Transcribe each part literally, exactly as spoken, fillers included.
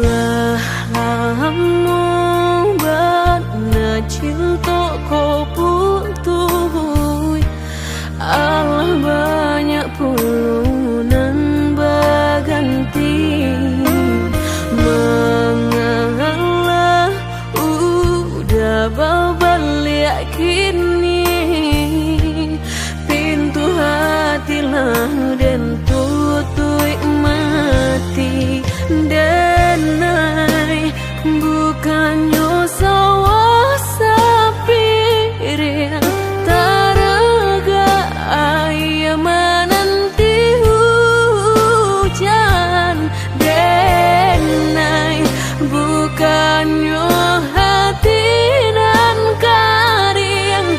Lah lamo bana cinto ko putuih, alah banyak pulo nan baganti. Mangalah uda babaliak kini, pintu hati lah den tutuik mati. Denai, bukannyo sawah sapiring, taragak aia mananti hujan. Denai, bukannyo hati nan kariang,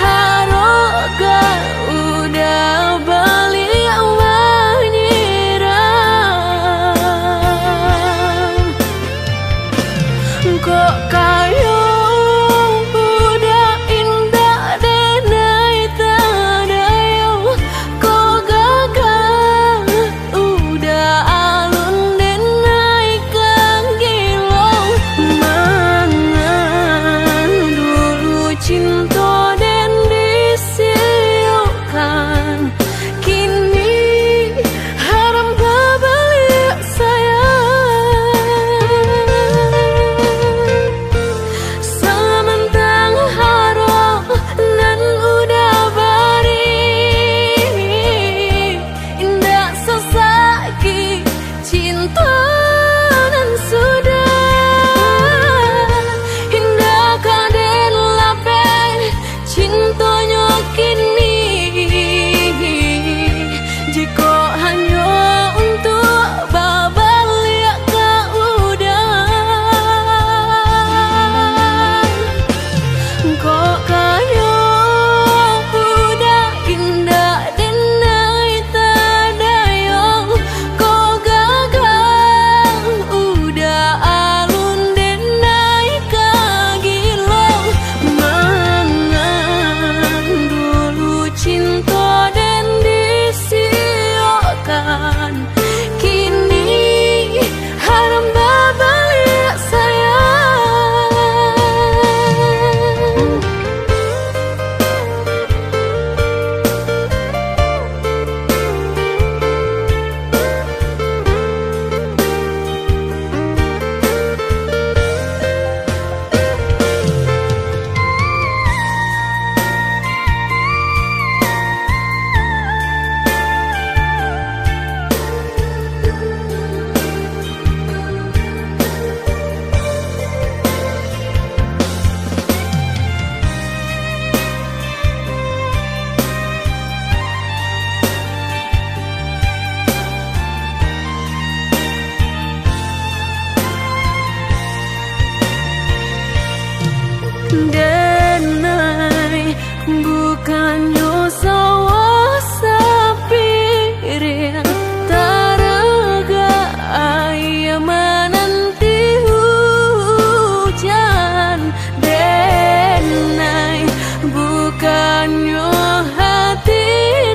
harok ka uda baliak manyirang. Kok kayo uda indak denai tadayo, kok gagah uda alun denai ka gilo. Mangan dulu cinto den disiokkan, kini haram babaliak sayang. Samantang harok nan uda bari, indak sasakik cinto nan sudah. Indak ka den lapeh cintonyo kini, jikok hanyo untuak babaliak ka uda. Kok kayo uda indak denai tadayo, kok gagah uda alun denai ka gilo. Mangan dulu cinto den disiokkan, kini haram babaliak sayang. Denai, bukannyo sawah sapiring, taragak aia mananti hujan. Denai, bukannyo hati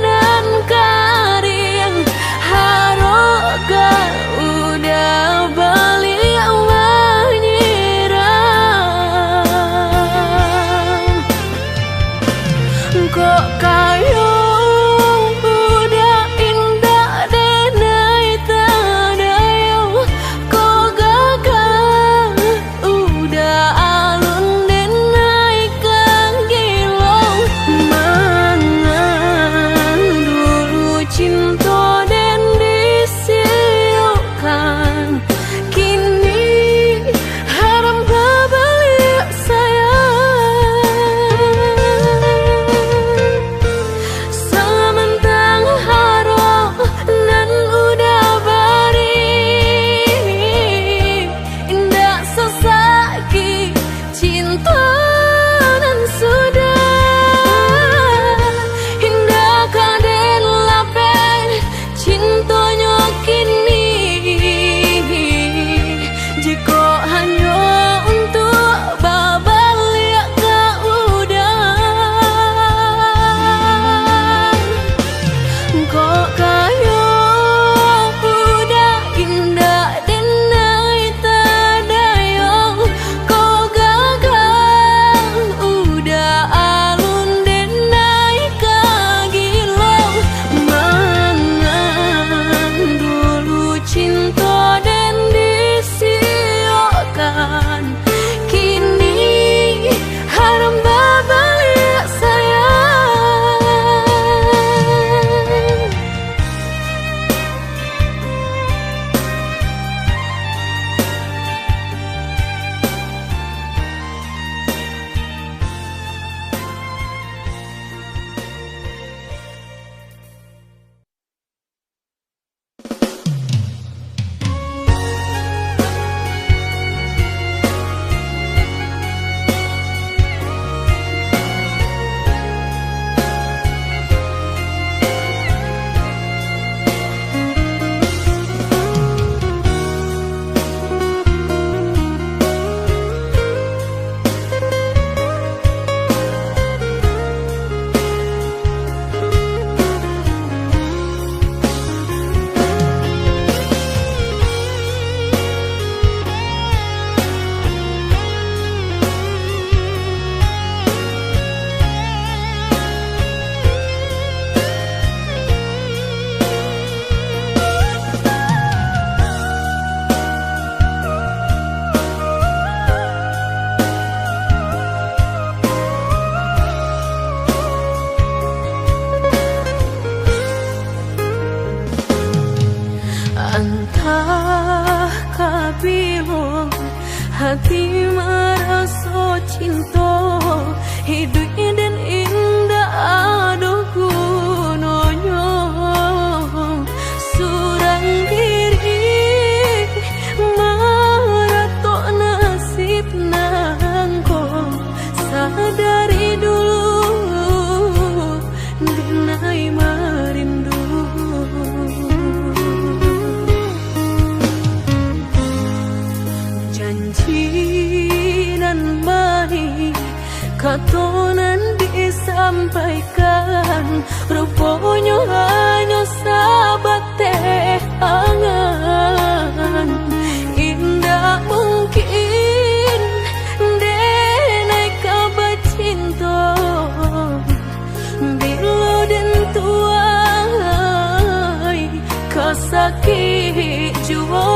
nan kariang, harok ka uda baliak manyirang. Kok kayo Hati maraso cinto, iduik den indak ado gunonyo. Surang diri maratok nasib nangko, sadari dulu denai marindu. Janji nan manih, kato nan disampaikan, ruponyo hanyo sabateh angan. Indak mungkin denai ka bacinto, bilo den tuai ka sakik juo.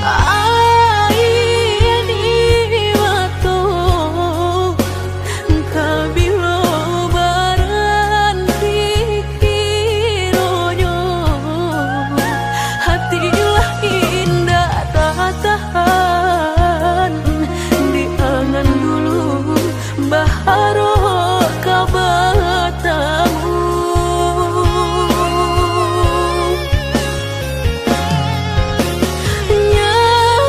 Aia di mato, ka bilo baranti kironyo, hati lah indak tatahan di angan dulu, baharok ka batamu.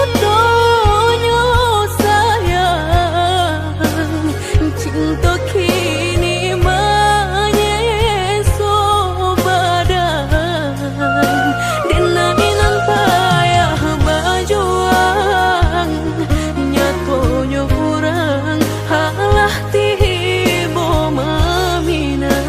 Nyatonyo sayang, cinto kini manyeso badan. Denai nan payah bajuang, nyatonyo urang alah tibo maminang.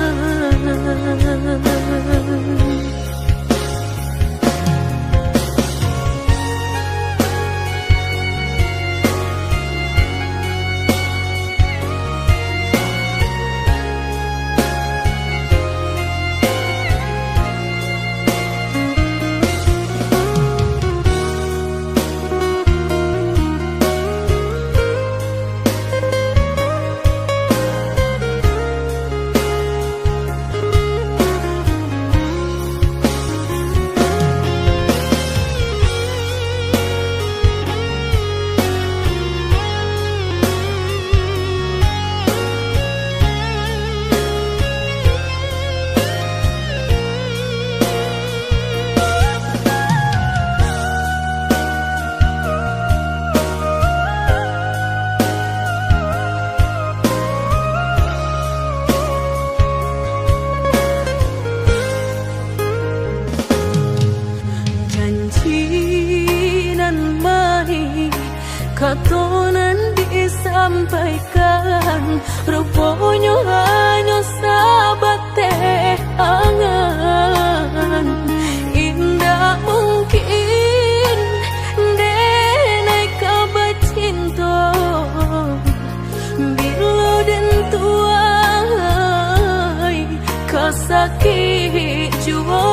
Janji nan manih, kato nan disampaikan, ruponyo hanyo sabateh angan. Indak mungkin denai ka bacinto, bilo den tuai ka sakik juo.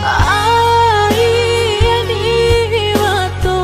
Aia di mato,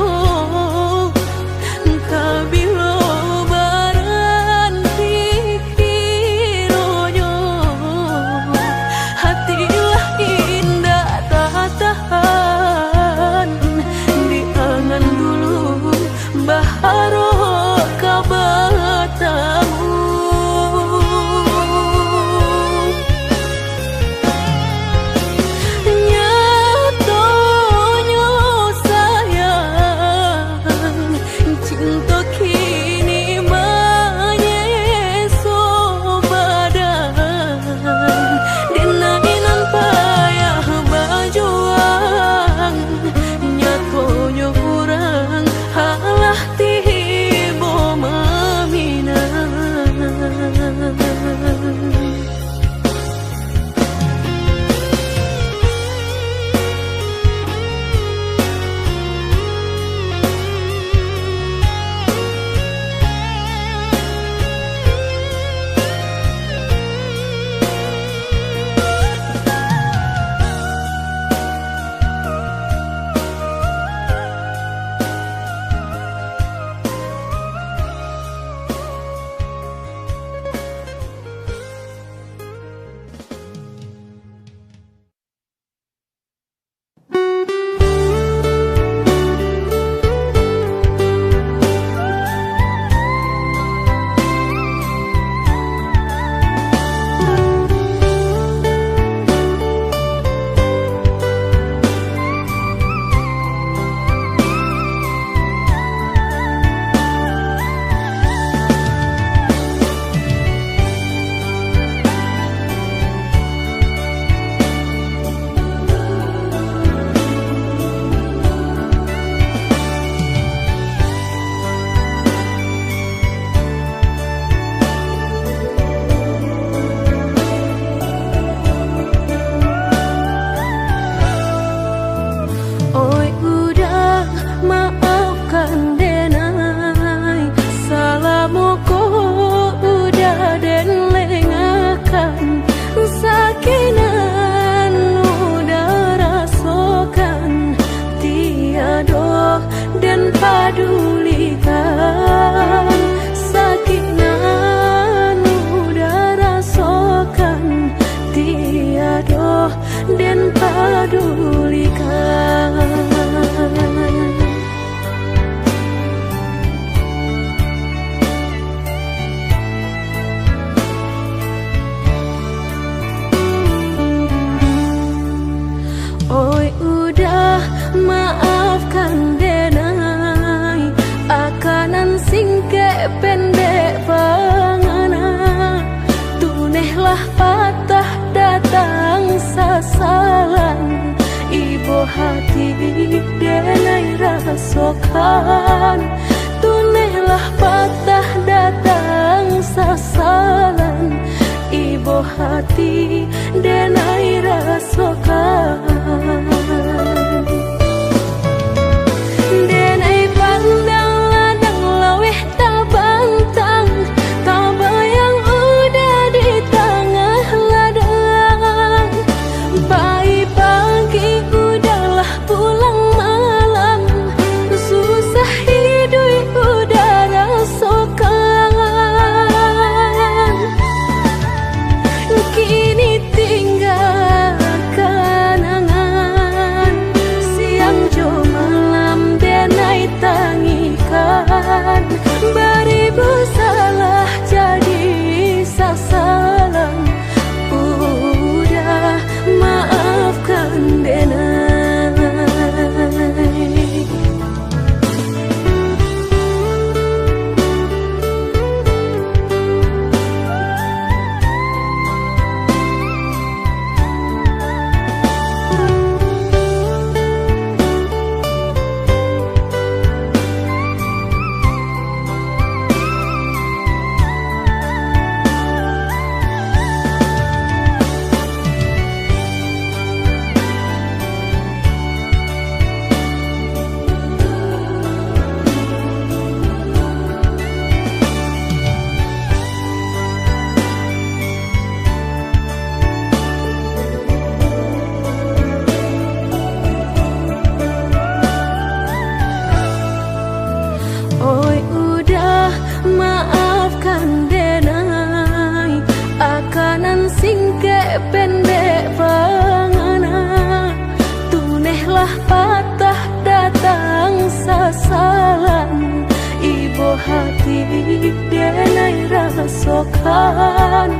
rasokan, tunehlah patah datang sasalan, ibo hati denai rasokan. Denai pandang ladang laweh tabantang, tabayang uda di tangah ladang. Pai pagi uda lah pulang malam, susah iduik uda rasokan. Kini tingga kanangan, siang jo malam denai tangikan. Baribu salah jadi sasalan, uda maafkan denai. Oi uda, maafkan denai, aka nan singkek pendek pangana. Tunehlah patah datang sasalan, ibo hati denai rasokan.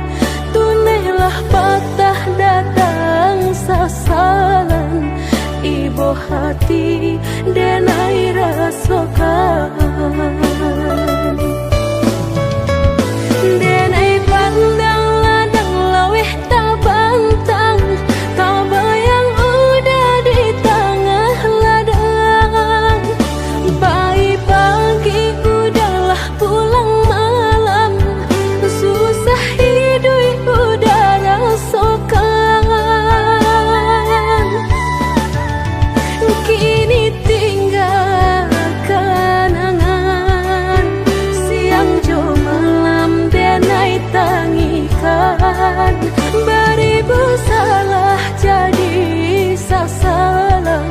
Tunehlah patah datang sasalan, ibo hati denai rasokan. Denai pandang ladang laweh tabantang, tabayang uda di tangah ladang. Pai pagi uda lah pulang malam, susah iduik uda rasokan. Kini tingga kanangan, siang jo malam denai tangikan. Baribu salah jadi sasalan,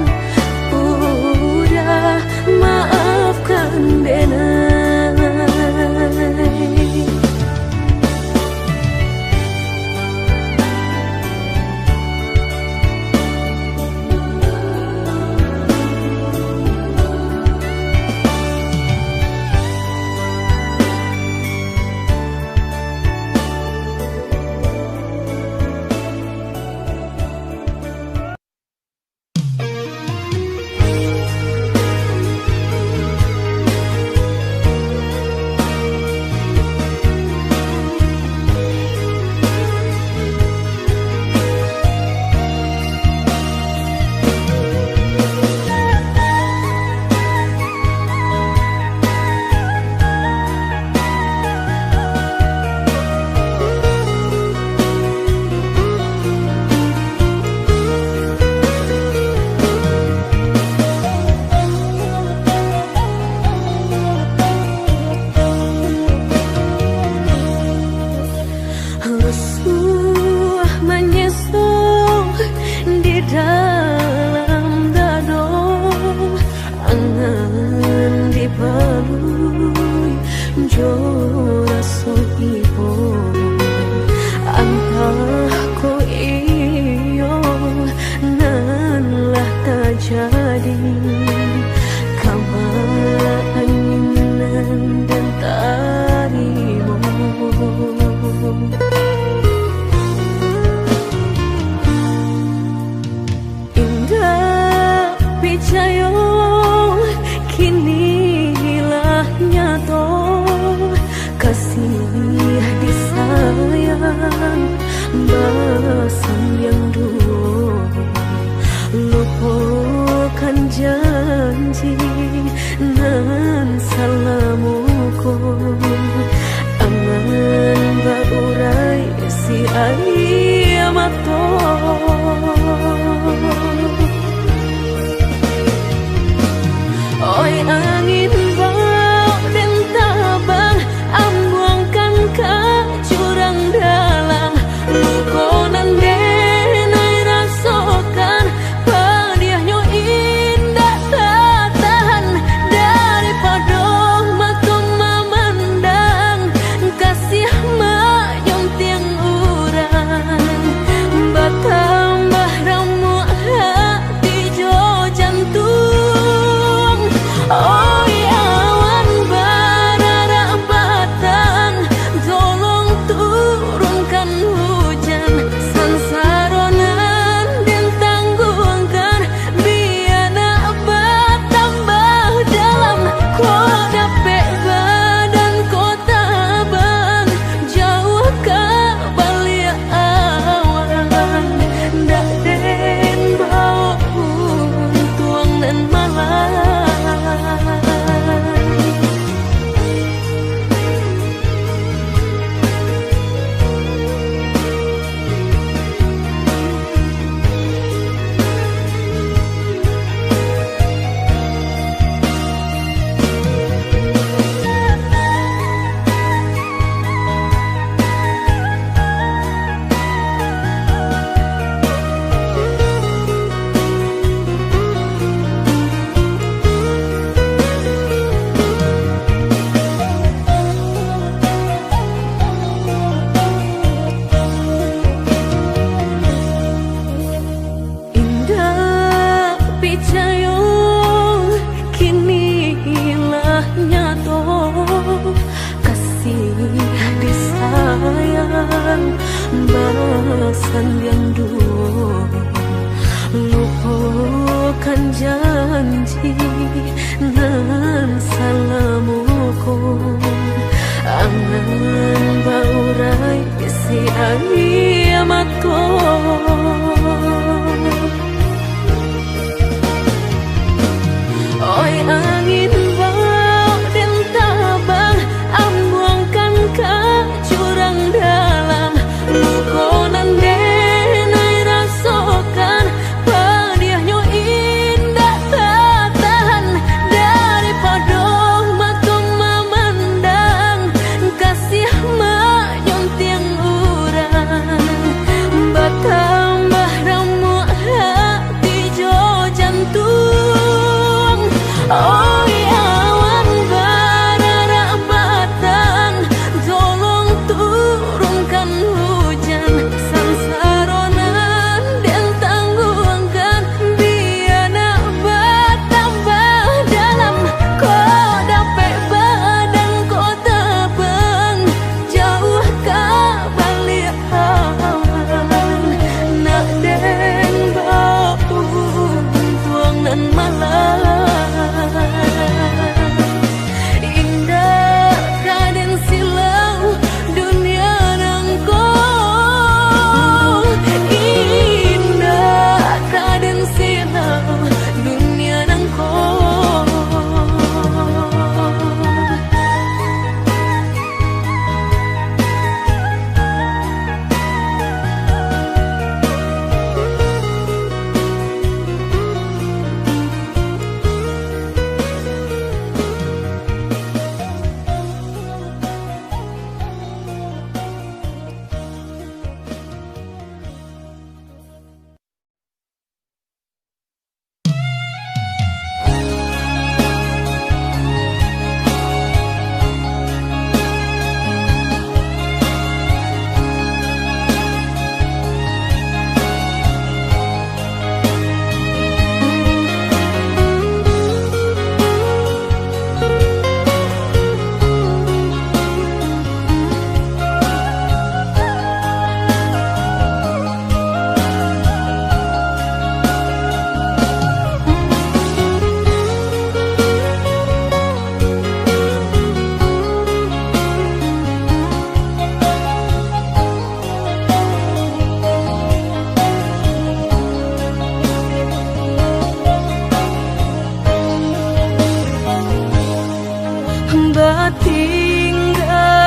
uda maafkan denai. Rusuah manyeso di dalam dado, angan dipalui jo raso ibo. Antah ko iyo nan lah tajadi, kama angin nan den tarimo. Indak picayo, kini lah nyato, kas- Basandiang duo, lupokan janji nan salamo ko, angan baurai isi aia mato. Oi angin, baok den tabang, ambuangkan ka jurang dalam, luko nan den ai rasokan, padiahnyo indak tatahan, daripado mato mamandang, kasih manyuntiang urang, batambah ramuak hati jo jantuang. Oi awan bararak batang, tolong turunkan hujan, sansaro nan den tangguangkan, bia nak batambah dalam, kok dapek badan ko tabang, jauah ka baliak awan, nak den baok untuang nan malang. Indak ka den silau dunia nangko, indak ka den silau dunia nangko.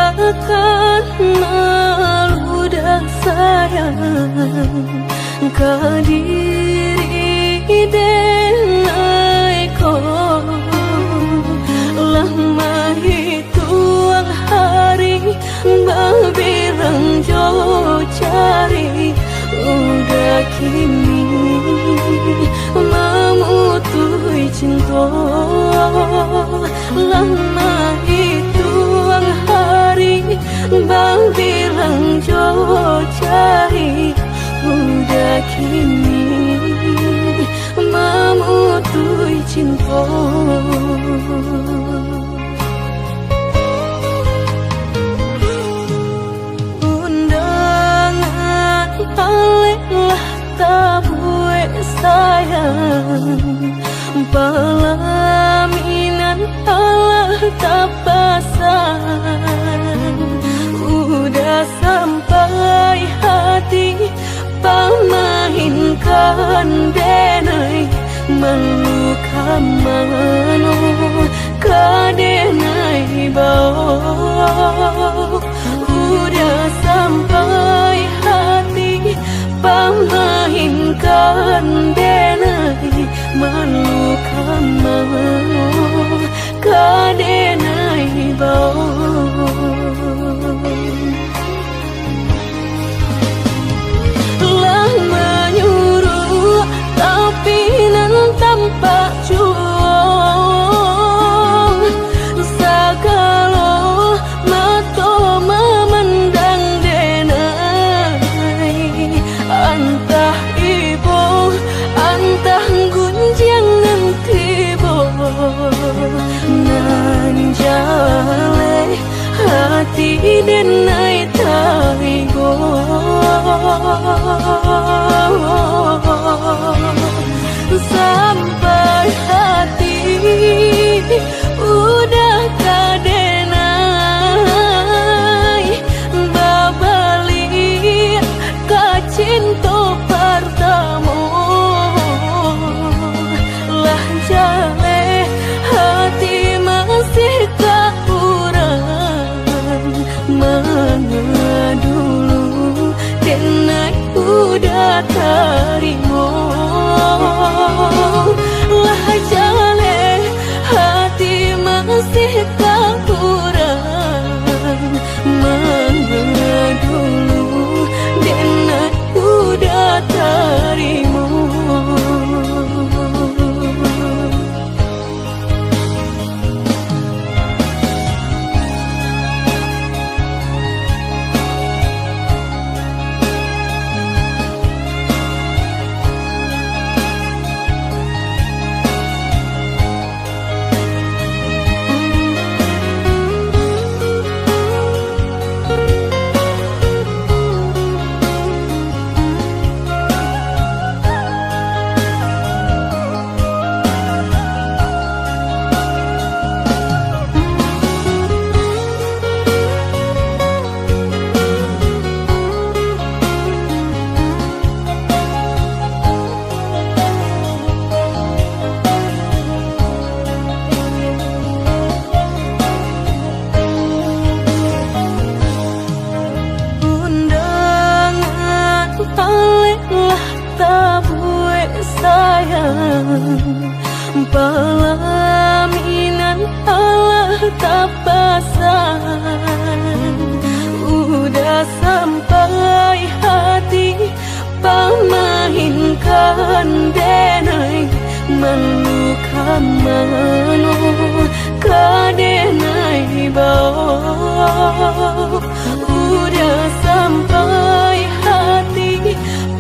Batinggakan maludah sayang, ka diri denai ko, lah mahituang hari, babilang jo jari, udah kini mamutuih cinto. Lah mahituang hari, babilang jo jari, udah kini mamutuih cinto. Undangan alek lah tabuek sayang, palaminan alah tapasang. Udah sampai hati pamainkan denai, malu ka mano ka denai bao. Udah sampai hati pamainkan denai, malu ka mano ka denai bao. Lah manyuruak, tapi nan tampak juo, sagalo mato mamandang denai. Sampai hati udah ka denai babaliak ka cinto partamo. Lah jaleh hati masih ka urang. Manga dulu denai udah tarimo. Lah jaleh hati masih ka urang. Manga dulu denai udah tarimo. Undangan alek lah tabuek sayang, palaminan alah tapasang. Udah sampai hati pamainkan denai, malu ka mano ka denai bao. Udah sampai hati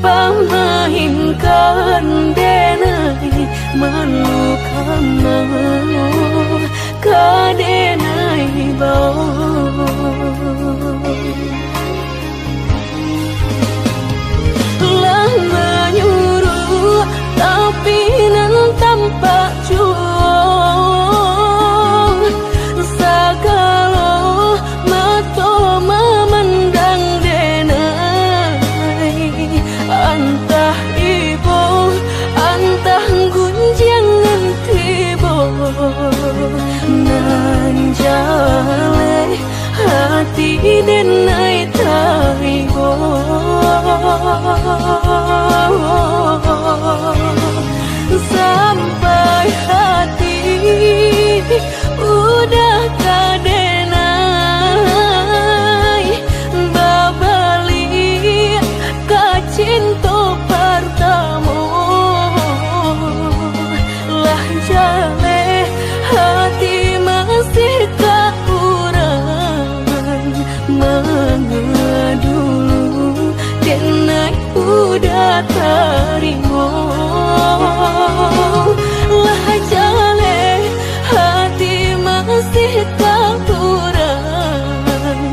pamainkan denai, malu ka mano ka denai bao. Lah manyuruak, tapi nan tampak juo, sagalo mato mamandang denai. Antah ibo, antah gunjiang nan tibo, nan jaleh hati denai taribo. Sampai hati udah ka denai babaliak ka cinto partamo. Lah jaleh hati masih ka urang. Manga dulu denai udah tarimo. Lah jaleh hati masih ka urang.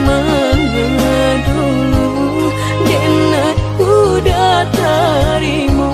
Manga dulu denai udah tarimo.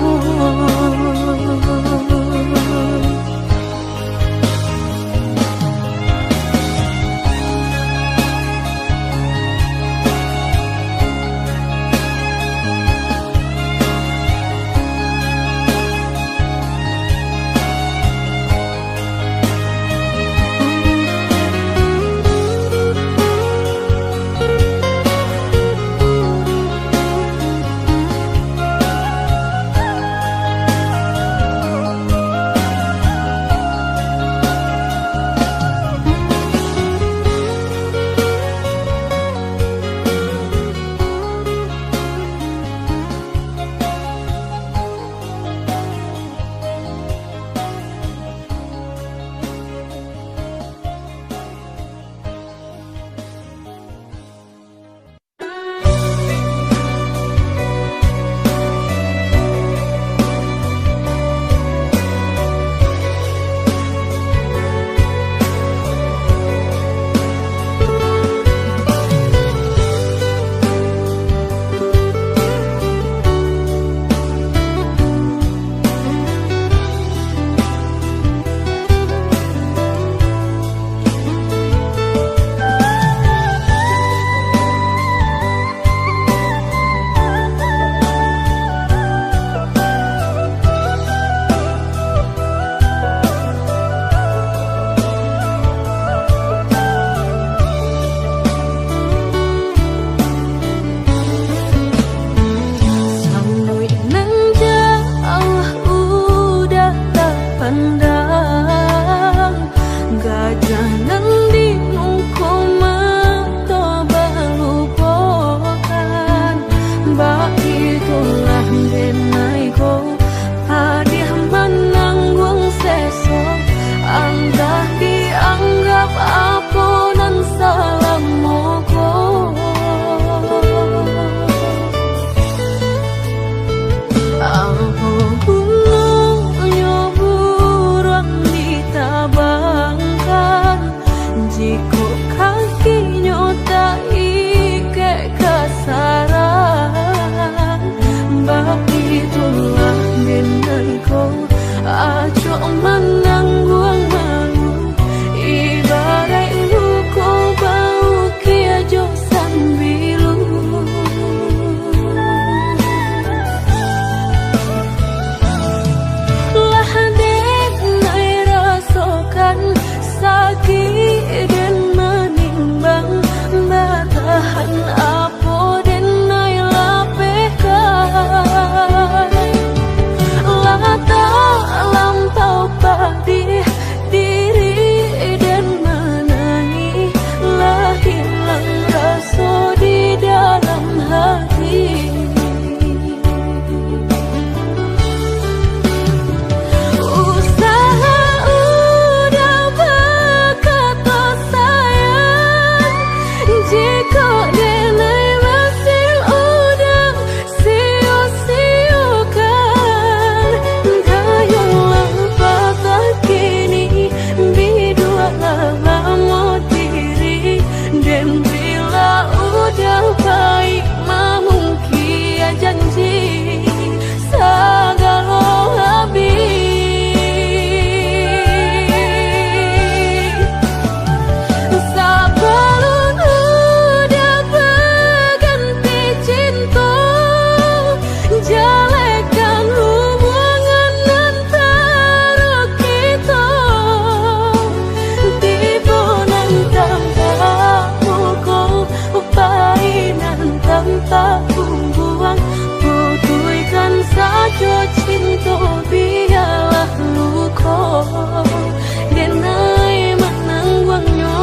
Itulah denai ko, padiah manangguang seso, antah dianggap apo nan salamo ko. Apo gunonyo buruang ditabangkan, jikok kakinyo taikek ka sarang? Baitulah denai ko, acok manangguang malu, ibaraik luko baukia jo sambilu. Lah denai rasokan sakik den manimbang, batahan apo denai lapehkan. Lah talampau padih diri den manangih, lah hilang raso di dalam hati. Usahlah uda bakato sayang, jikok denai masih uda sio-siokan. Dayanglah patah kini, bidualah lamo diri, den bila uda baik mamungkia janji, sagalo habih. Sabalun uda baganti cinto, jalekan hubungan antaro kito. Tibo nan tampak pokok, pai nan tampak buang, putuihkan sajo cinto, bialah luko denai manangguangnyo.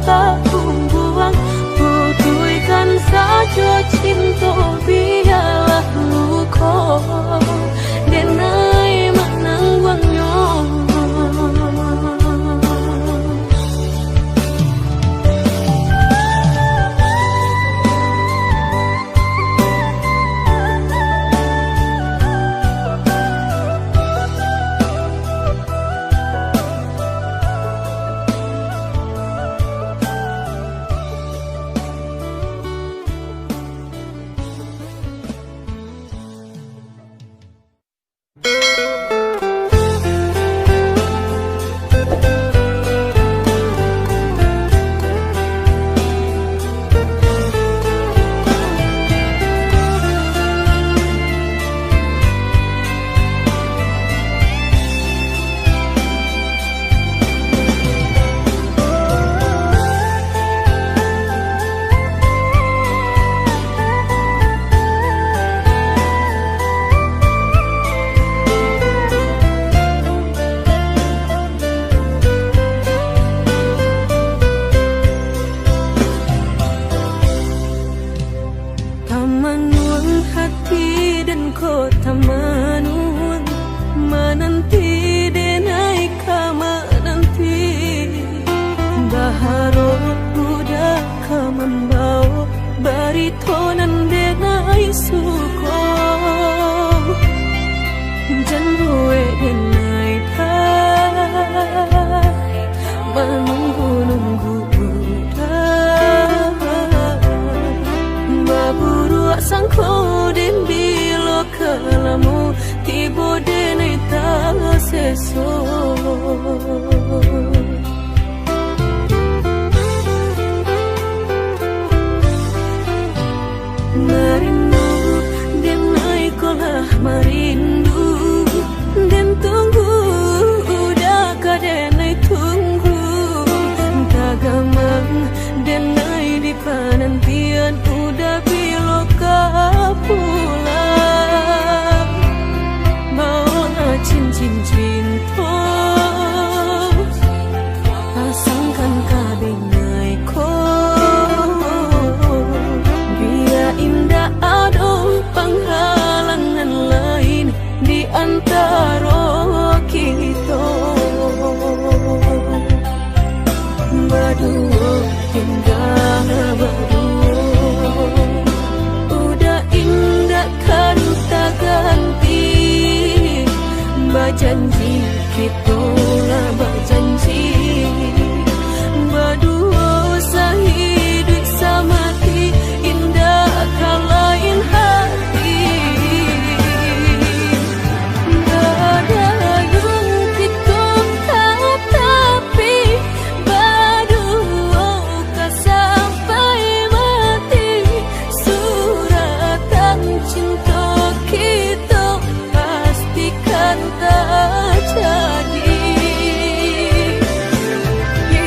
Takumbuang, putuihkan sajo cinto, bialah luko denai manangguangnyo. Tamanuang hati den ko tamanuang, mananti denai ka mananti. Baharok uda ka mambawo barito nan denai suko. Jan buek denai ka manunggu-nunggu uda. Baburuak sangko den bilo ka lamo, tibo denai taseso. Marindu, denai ko lah marindu. Den tunggu, uda ka denai tunggu. Tagamang, denai di panantian, uda bilo ka pulang. Baolah cincin cinto, pasangkan ka denai ko. Bia indak ado panghalangan lain di antaro kito. Baduo, tingga baduo. Uda indak kan taganti. Bajanji, kito lah bajanji. Baduo sahiduik samati, indak ka lain hati. Badayung kito ka tapi, baduo ka sampai mati. Suratan cinto kito pastikan tajadi.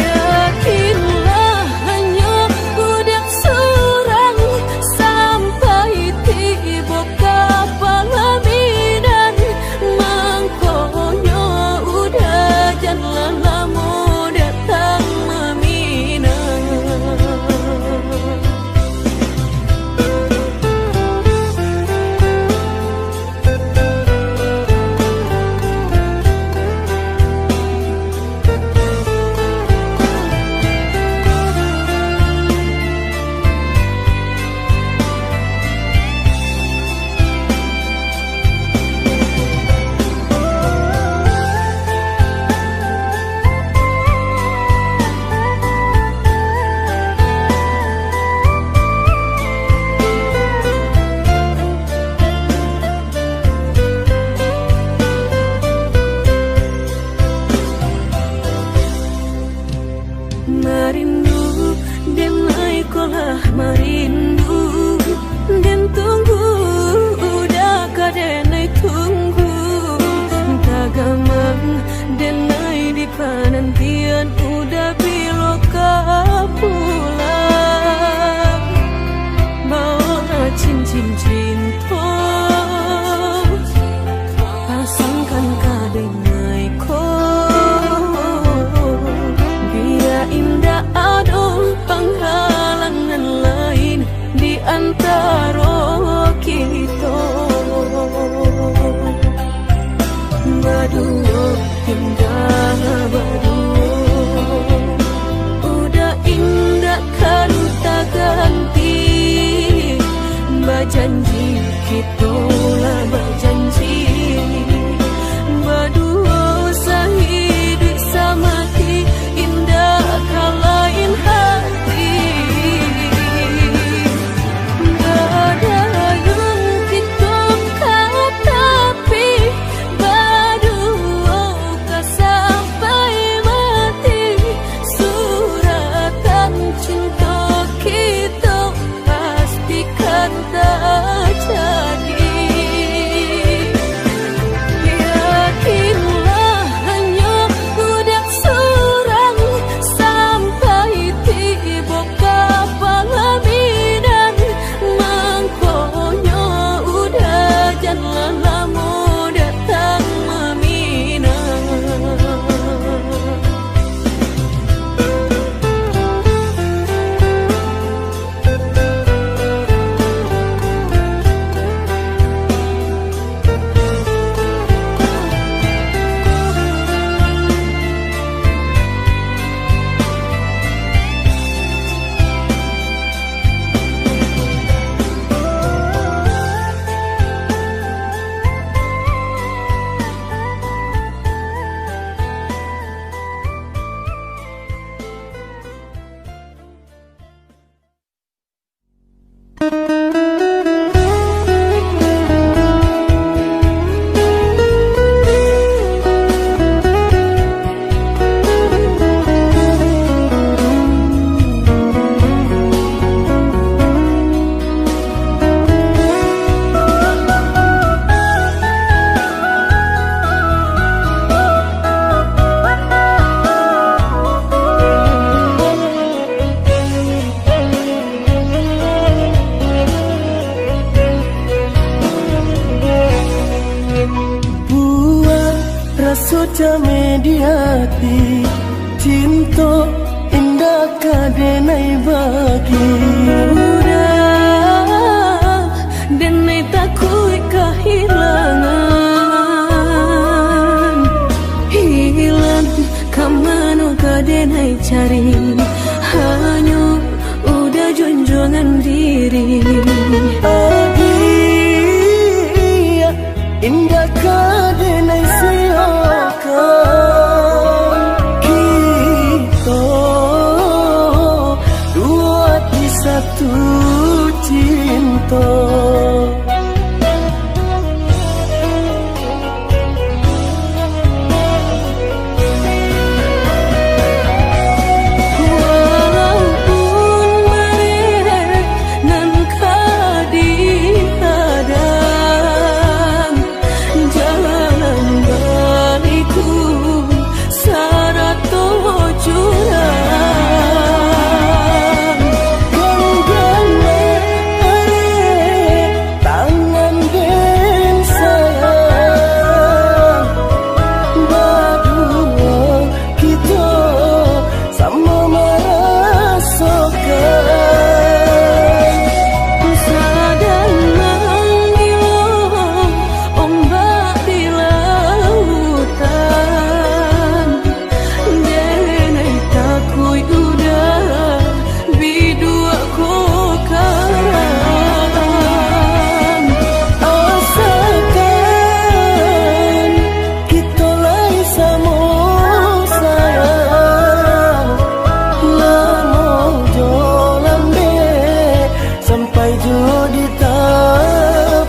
Yakinlah, hanyo uda surang sampai tibo ka palaminan. Mangkonyo uda janlah lamo datang maminang. Marindu, denai ko lah marindu. Den tunggu, uda ka denai tunggu. Tagamang, denai di panantian, uda bilo ka pulang. Baolah cincin cinto, pasangkan ka denai ko. Bia indak ado Kito lah bajanji, baduo sahiduik samati, indak ka lain hati. Gadayun kito ka tapi, baduo ka sampai mati. Suratan cinto kito pastikan tajadi. Yakinlah, hanyo budak surang sampai tibo ka palaminan. Mangkonyo uda jan lah lamo datang maminang. Buah raso cameh di ati, cinto indak ka denai bagi. Udah, denai takuik kahilangan. Hilang ka mano ka denai cari, hanyo udah junjuangan diri. Agiah indak ka denai siokan, kito duo ati satu cinto. Walaupun bareh nan ka dihadang, jalan baliku sarato jurang. Ganggang areh tangan den sayang, baduo kito samo marasokan. Sadang manggilo ombak di lautan, denai takuik udah biduak ko karam. Asakan kito lai samo sayang, lamo jo lambek sampai jo di tapian.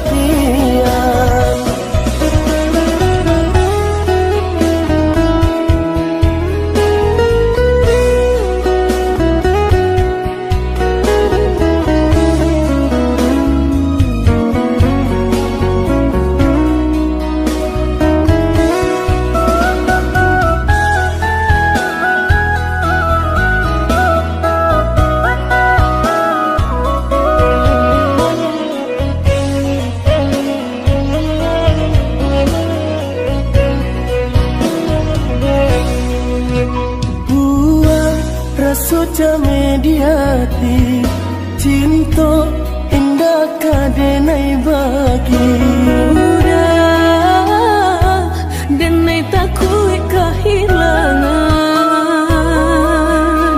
Buah raso cameh di ati, cinto indak ka denai bagi. Udah, denai takuik kahilangan.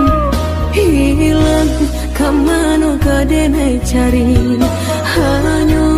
Hilang ka mano ka denai cari, hanyo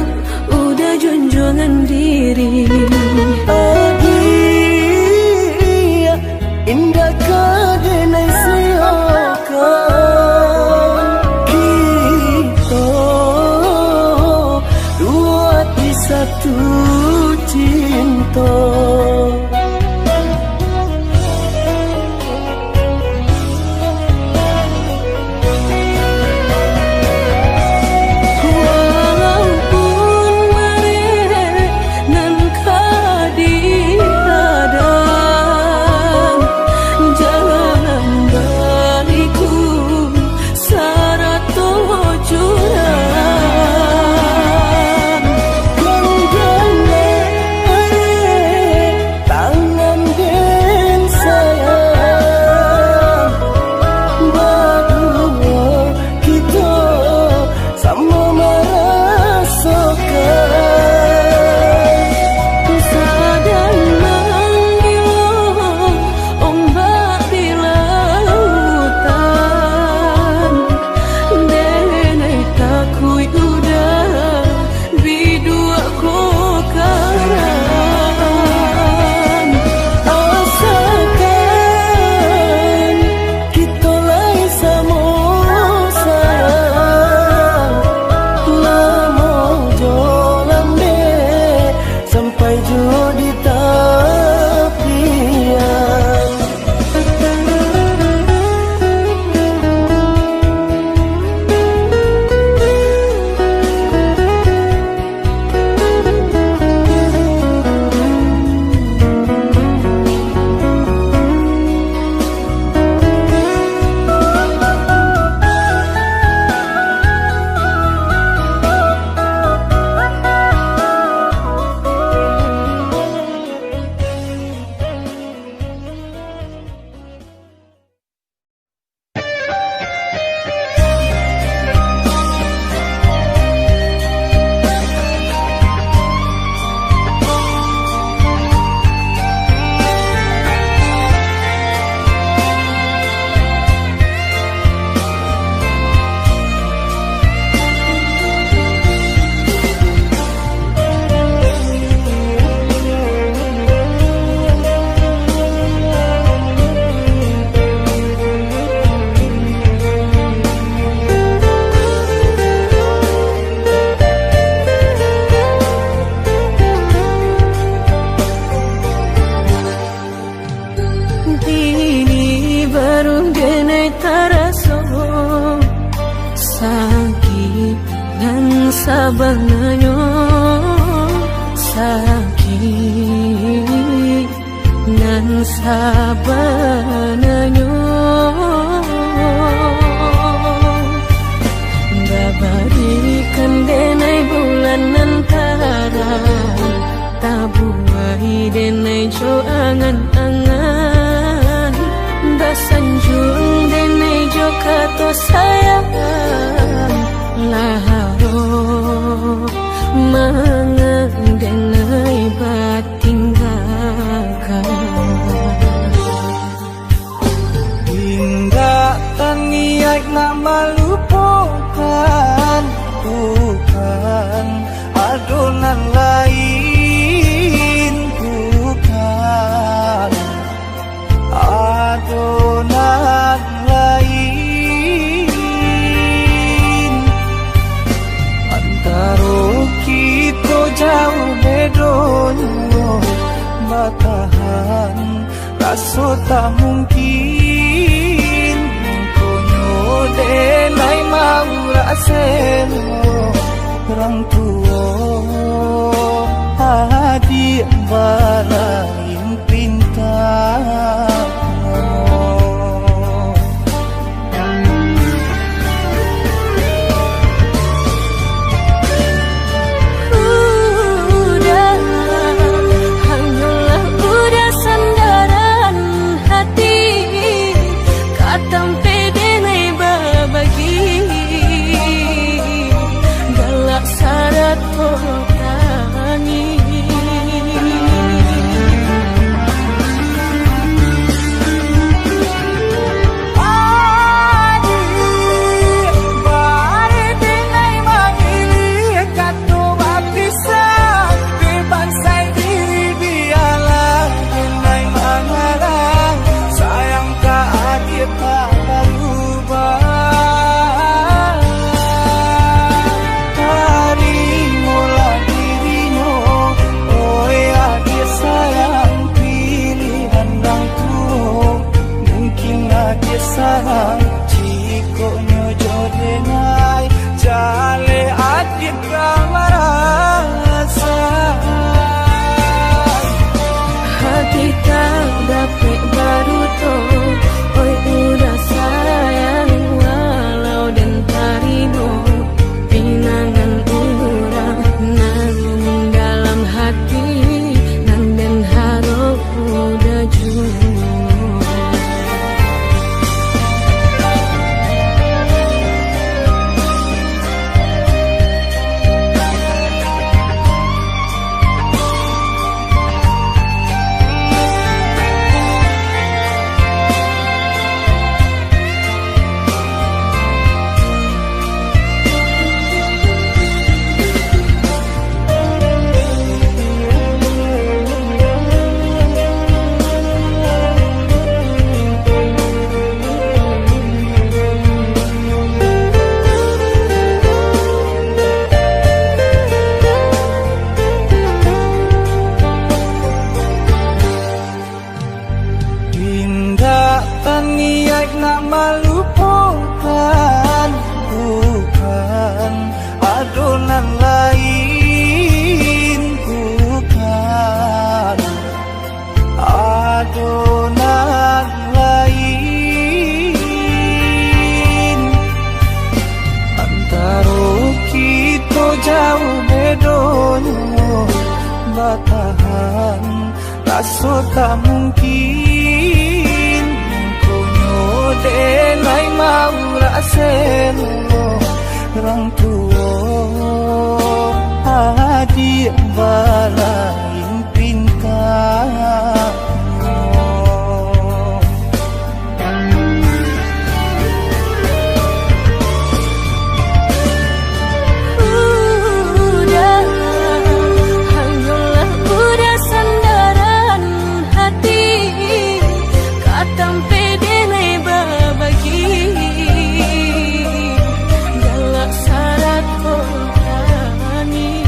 Sabananyo sakik nan sabananyo, babarikan denai bulan nan tarang, tabuai denai jo angan-angan, basanjuang denai jo kato sayang, lah harok mangan denai batinggakan. Indak taniaik nak malupokan, bukan ado nan lain, bukan ado nan lain. Antaro kito jauah bedonyo, batahan raso tak mungkin, mangkonyo denai maurak selo, urang tuo adiak balain pinta. Udah, hanyolah udah sandaran hati, ka tampek denai babagi, galak sarato tangih. Adiak, bareh denai mangilih kato bapisah, dek bansai diri bialah denai mangarang, sayang ka adiak tak barubah. Tarimolah dirinyo, oi adiak sayang, pilihan urang tuo. Mungkin adiak salah, jikok nyo jo denai, jaleh adiak ka marasa. Hati tak dapek baduto, oi udah sayang, walau den tarimo pinangan urang nan dalam hati, nan den harok udah juo. Indak taniaik nak malupokan, bukan ado nan lain, bukan ado nan lain. Antaro kito jauah bedonyo, batahan raso tak mungkin, mangkonyo denai maurak selo, urang tuo adiak balain pinta. Udah, hanyolah udah sandaran hati, ka tampek denai babagi, galak sarato tangih.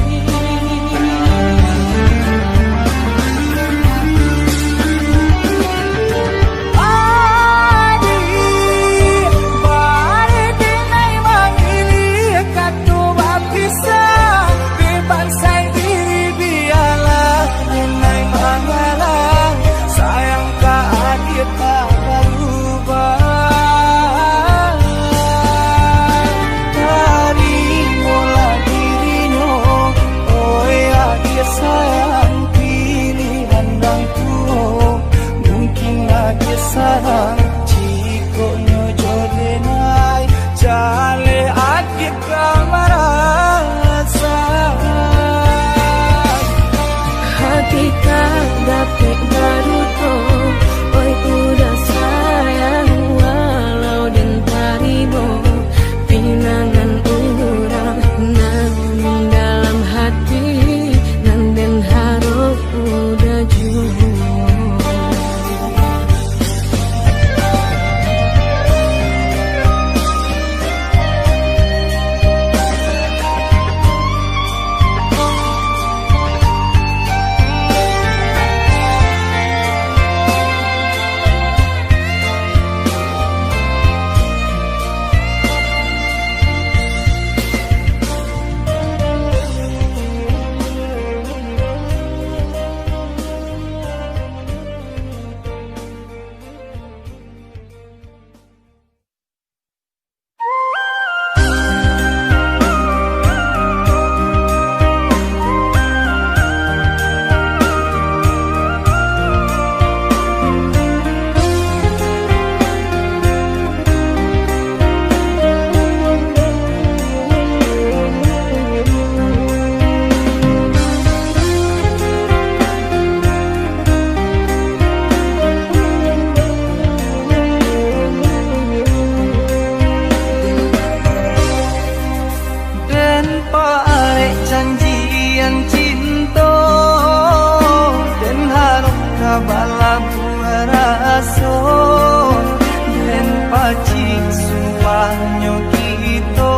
Nyo kito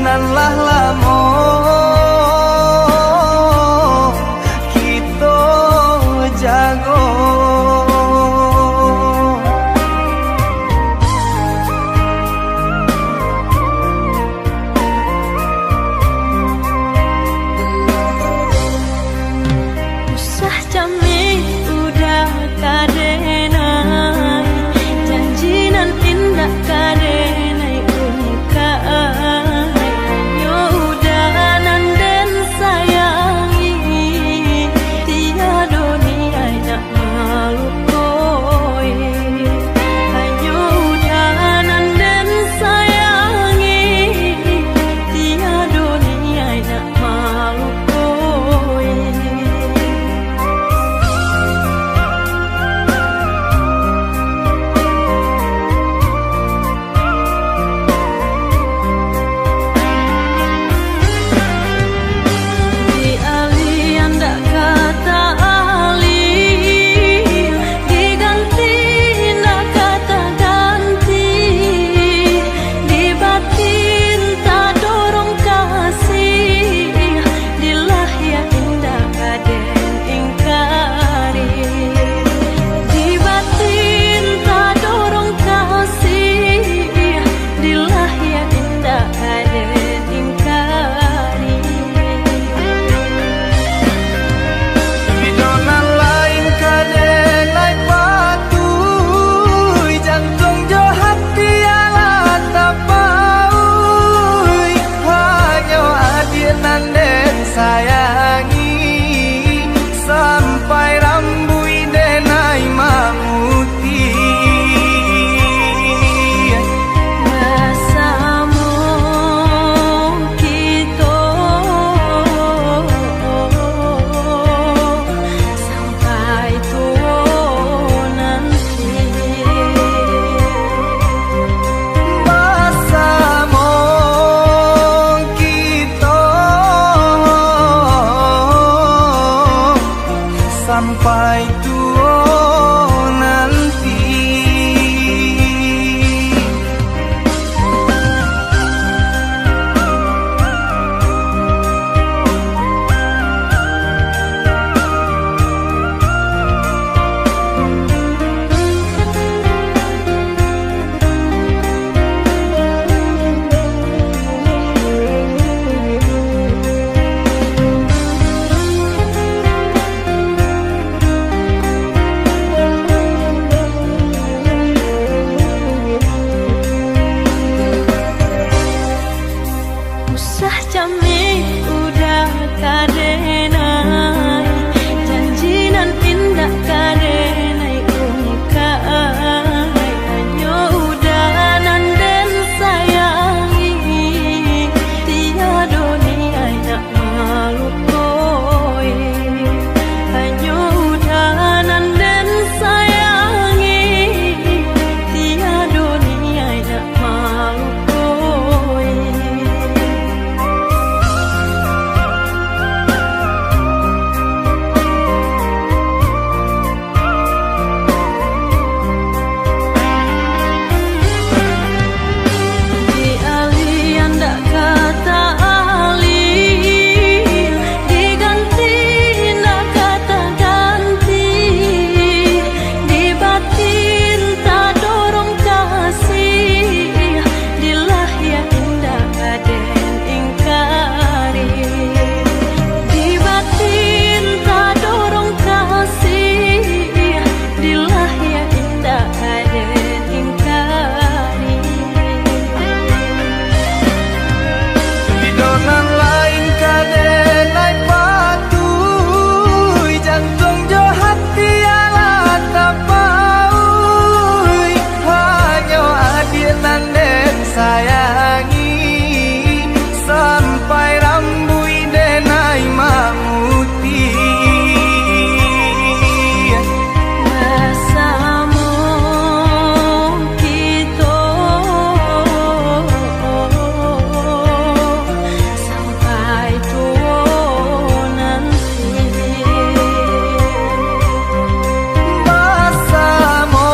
nan lah lamo kito jago. Usah cameh, udah ka denai, janji nan indak ka denai ungkai. Hanyo udah nan den sayangi, tiado niaik nak malukoi. Hanyo udah nan den sayangi, tiado niaik nak malukoi. Dialih indak ka taalih, diganti indak ka taganti, di batin tadorong kasih, di lahia indak ka den ingkari. Di batin tadorong kasih, di lahia indak ka den ingkari. Pado nan lain ka den lai patuih, jantuang jo hati alah tapauih. Hanyo adiak nan den sayangi, sampai rambuik den ai mamutiah. Basamo kito sampai tuo nanti. Basamo kito sampai tuo nanti. Usah cameh, udah ka denai, janji nan indak ka denai ungkai. Hanyo udah nan den sayangi, tiado niaik nak malukoi. Hanyo udah nan den sayangi, tiado niaik nak malukoi. Dialih indak ka taalih, diganti indak ka taganti, di batin tadorong kasih, di lahia indak ka den ingkari. Di batin tadorong kasih, di lahia indak ka den ingkari. Pado nan lain ka den lai patuih, jantuang jo hati alah tapauih. Hanyo adiak nan den sayangi, sampai rambuik den ai mamutiah. Basamo kito sampai tuo nanti. Basamo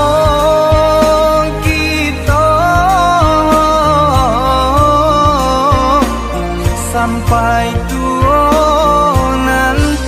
kito Sampai tuo nanti.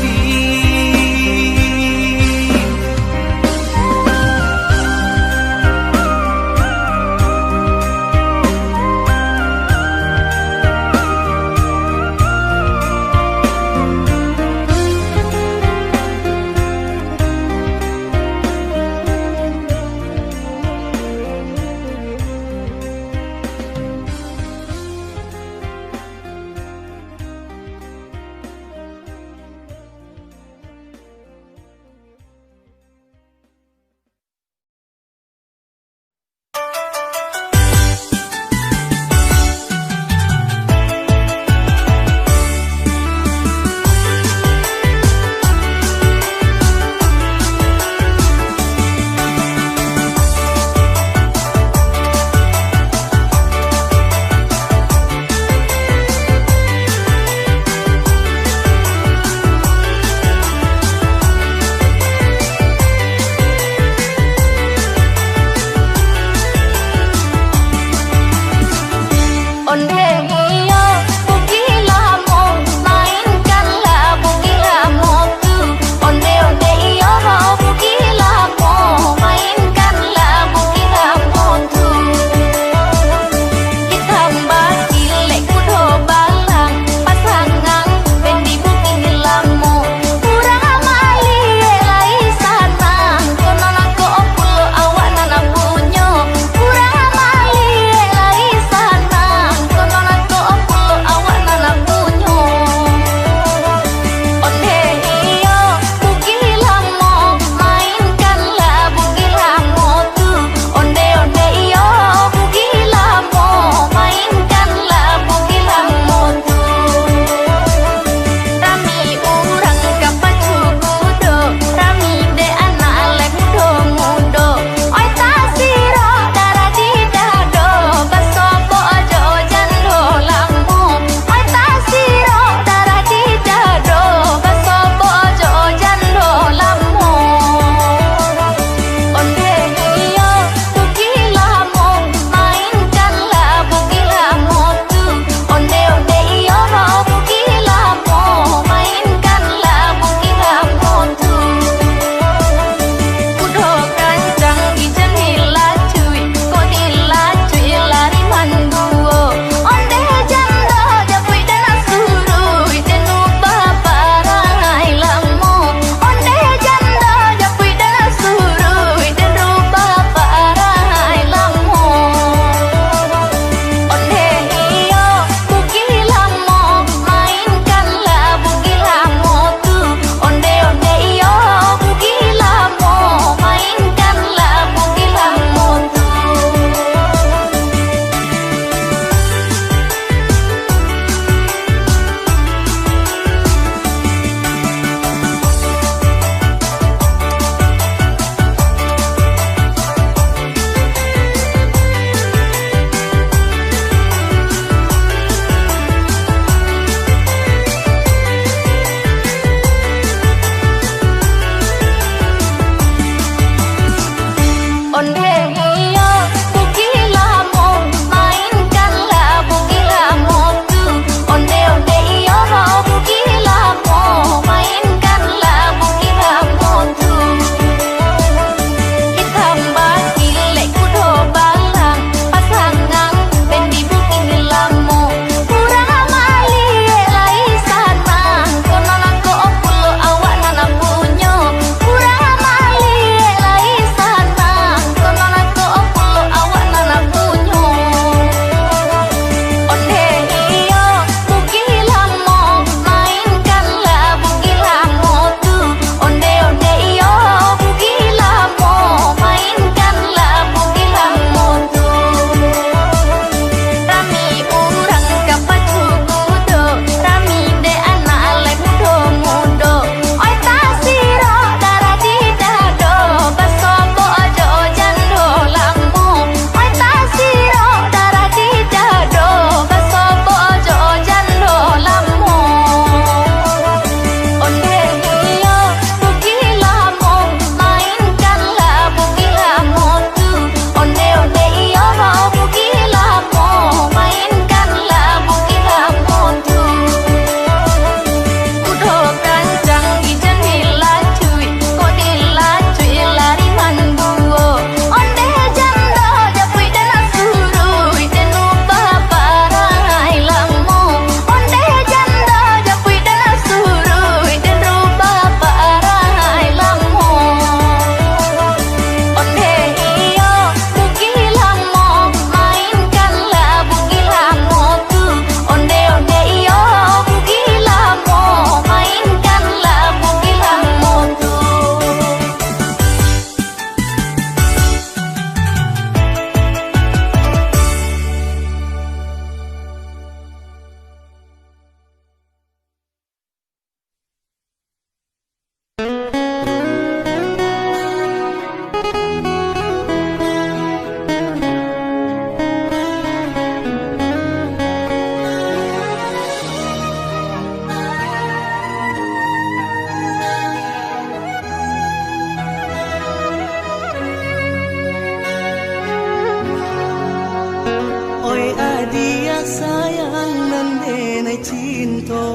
Cinto,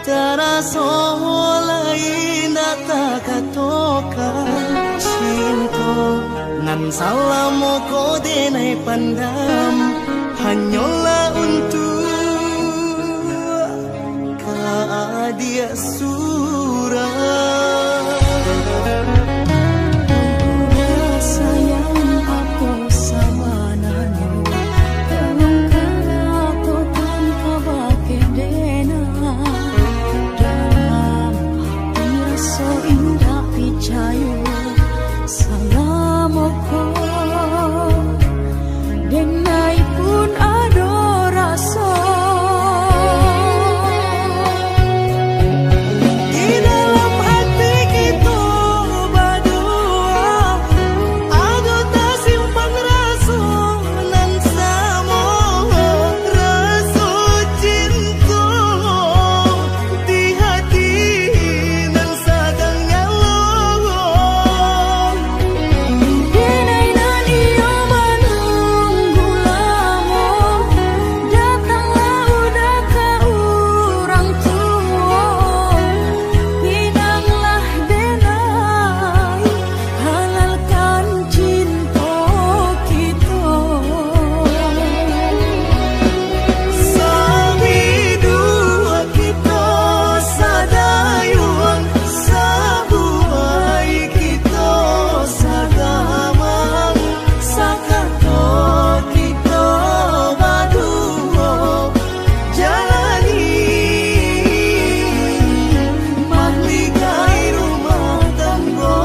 taraso lai indak takatokan. Cinto, nan salamo ko denai pandam, hanyolah untuak ka adiak surang. Sayang, apo sabananyo, tolong katokan kabake denai. Dalam ati raso indak picayo, salamo ko denai pun ado raso. Di dalam ati kito badua, ado tasimpang raso nan samo, raso cinto di hati nan sadang nyalo. Denai nan iyo manunggu lamo, datanglah uda ka urang tuo. Pinanglah denai, halalkan cinto kito. Sabiduo kito sadayuang, sabuai kito sadamang, sakato kito baduo jalani, manikahi rumah tanggo.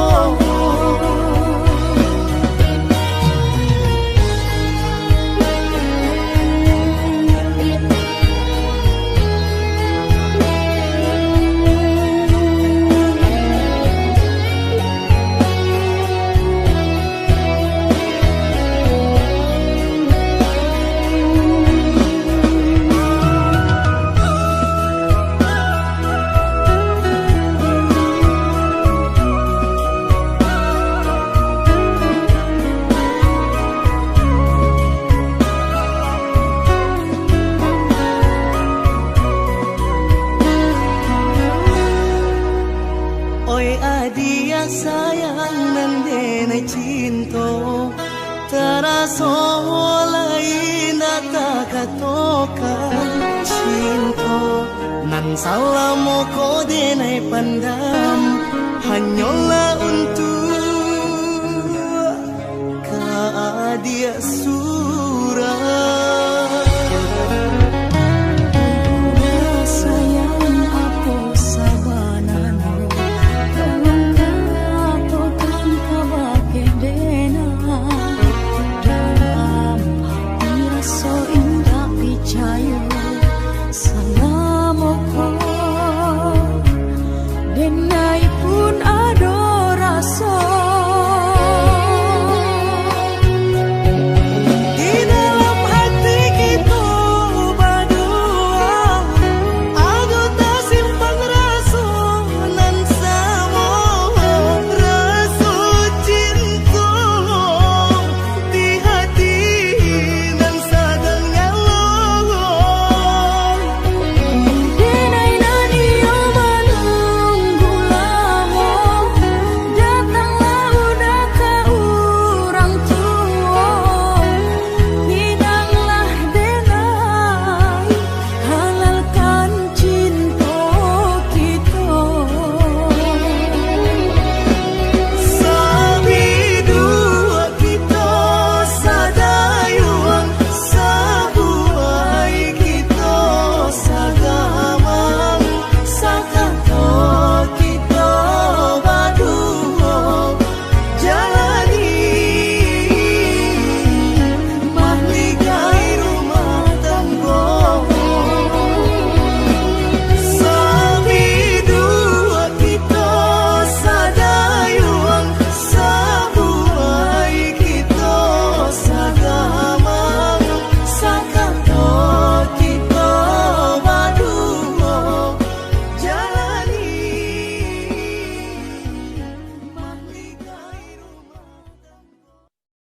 Oi adiak sayang nan denai cinto, taraso lai indak takatokan. Cinto nan salamo ko denai pandam, hanyolah untuak ka adiak surang. Sayang, apo sabananyo, tolong katokan kabake denai. Dalam ati raso